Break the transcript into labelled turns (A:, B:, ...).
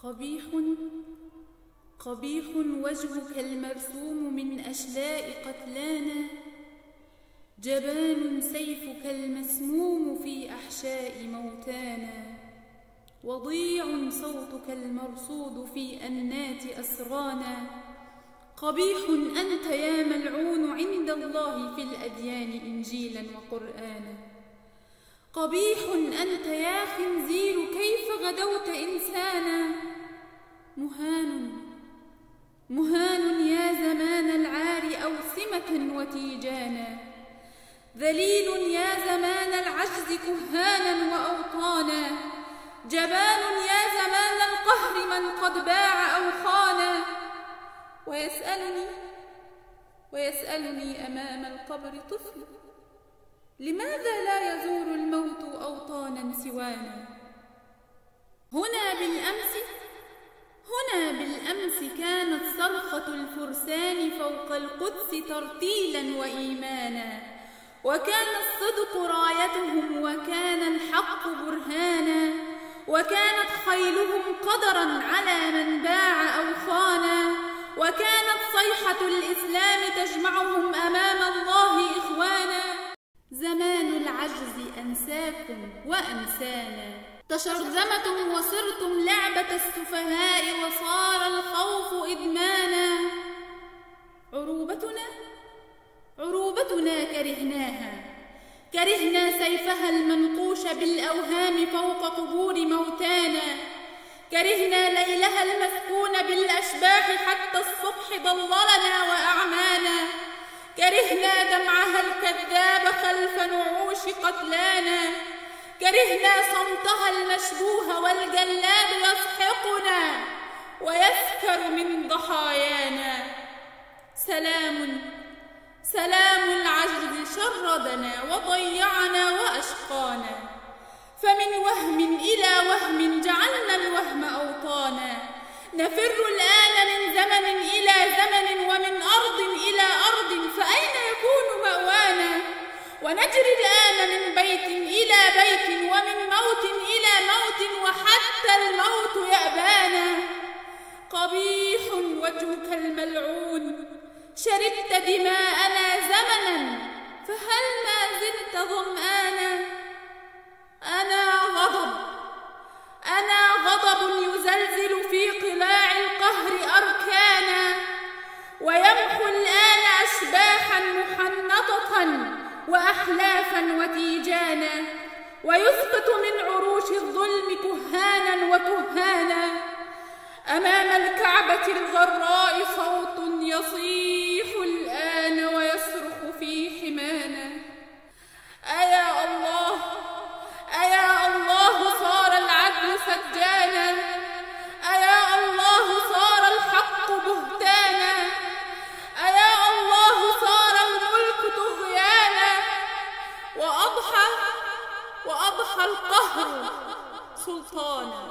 A: قبيح قبيح وجهك المرسوم من أشلاء قتلانا، جبان سيفك المسموم في أحشاء موتانا، وضيع صوتك المرصود في أنات أسرانا. قبيح أنت يا ملعون عند الله في الأديان إنجيلا وقرآنا. قبيح أنت يا خنزير كيف غدوت إنسانا. مهان يا زمان العار أوسمة وتيجانا. ذليل يا زمان العجز كهانا وأوطانا. جبان يا زمان القهر من قد باع أو خانا. ويسألني أمام القبر طفل: لماذا لا يزور الموت أوطانا سوانا؟ هنا بالأمس كانت صرخة الفرسان فوق القدس ترتيلا وإيمانا، وكان الصدق رايتهم وكان الحق برهانا، وكانت خيلهم قدرا على من باع أو خانا، وكانت صيحة الإسلام تجمعهم أمام الله إخوانا. زمان العجز أنساكم وأنسانا، تشرذمتم وصرتم لعبة السفهاء وصار الخوف إدمانا. عروبتنا كرهنا سيفها المنقوش بالأوهام فوق قبور موتانا، كرهنا ليلها المسكون بالأشباح حتى الصبح ضللنا وأعمانا، كرهنا دمعها الكذاب خلف نعوش قتلانا، كرهنا صمتها المشبوه والجلاد يسحقنا ويسكر من ضحايانا. سلام العجز شردنا وضيعنا وأشقانا، فمن وهم إلى وهم جعلنا الوهم أوطانا، نفر الآن من زمن إلى زمن ومن أرض إلى أرض، فأين يكون مأوانا؟ ونجري الآن من بيت إلى بيت ومن موت إلى موت وحتى الموت يأبانا. قبيح وجهك الملعون، شربت دماءنا زمنا فهل ما زلت ظمآنا؟ أنا غضب يزلزل في قلاع القهر أركانا، ويمحو الآن أشباحا محنطة وأحلافا وتيجانا، ويسقط من عروش الظلم كهانا وكهانا. أمام الكعبة الغراء صوت يصيح الآن ويصرخ في حمانا: أيا الله صار العدل سجانا، أيا الله صار الحق بهتانا، أيا الله صار الملك طغيانا، وأضحى القهر سلطانا.